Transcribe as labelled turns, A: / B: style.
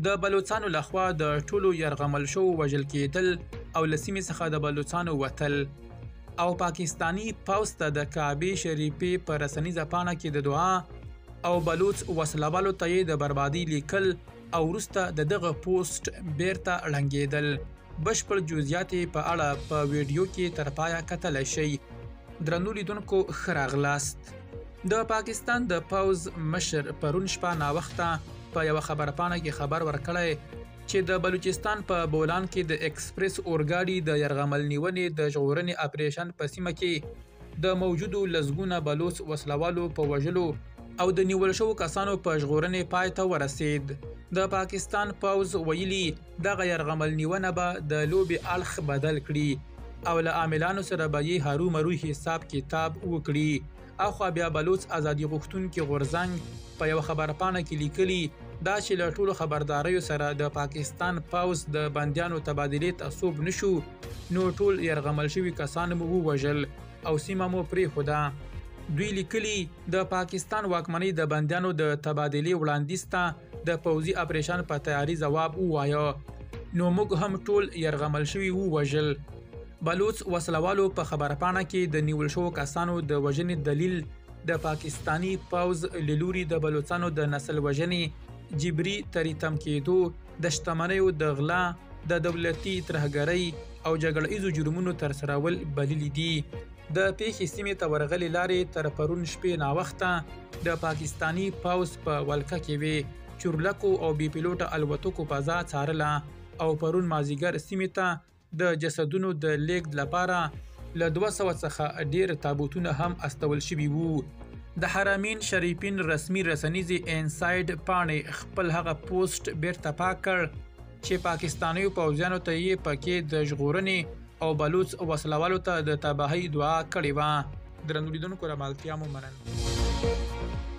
A: د بلوڅانو لخوا د ټولو یرغمل شوو وژل کېدل او له سیمې څخه د بلوڅانو وتل او پاکستاني پوځ ته د کعبې شریفې په رسنیزه پاڼه کې د دعا او بلوڅ وسلوالو ته یې د بربادي لیکل او وروسته د دغه پوسټ بیرته ړنګېدل. بشپړ جزئیات یې په اړه په ویډیو کې تر پایه کتلی شئ. درنو لیدونکو، ښه راغلاست. د پاکستان د پوځ مشر پرون شپه ناوخته په یوه خبرپاڼه کې خبر ورکړی چې د بلوچستان په بولان کې د اکسپریس اورګاډي د یرغمل نیونې د ژغورنې اپریشن په سیمه کې د موجودو لسګونه بلوڅ وسلوالو په وژلو او د نیول شوو کسانو په ژغورنې پای ته ورسید. د پاکستان پوځ ویلي، دغه یرغمل نیونه به د لوبې اړخ بدل کړي او له عاملانو سره به یې هرومرو حساب کتاب وکړي. اخوا بیا بلوڅ ازادي غوښتونکي غورځنګ په یوه خبرپاڼه کې لیکلي، دا چې له ټولو خبرداریو سره د پاکستان پوځ د بندیانو تبادلې ته سوب نشو، نو ټول یرغمل شوي کسان مو ووژل او سیمه مو پرېښوده. دوی لیکلي، د پاکستان واکمنۍ د بندیانو د تبادلې وړاندیز ته د پوځي اپریشن په تیاري ځواب ووایه، نو موږ هم ټول یرغمل شوي ووژل. بلوڅ وسلوالو په خبرپاڼه کې د نیول شوو کسانو د وژنې دلیل د پاکستاني پوځ له لوري د بلوڅانو د نسل وژنې، جبري تري تم کېدو، د شتمنیو د غلا، د دولتي ترهګرۍ او جګړه ایزو جرمونو ترسرول بللي دي. د پیښې سیمې ته ورغلې لارې تر پرون شپې ناوخته د پاکستاني پوځ په ولکه کې وې. چورلکو او بې پیلوټه الوتکو فضا څارله او پرون مازیګر سیمې ته د جسدونو د لیږد لپاره له 200 څخه ډیر تابوتونه هم استول شوي وو. د حرمین شریفین رسمي رسنیزې انسایډ پاڼې خپل هغه پوسټ بیرته پاک کړ چې پاکستانیو پوځیانو ته یې پکې د ژغورنې او بلوڅ وسلوالو ته د تباهۍ دعا کړې وه. درنو لیدونکو، له ملتیا مو مننه.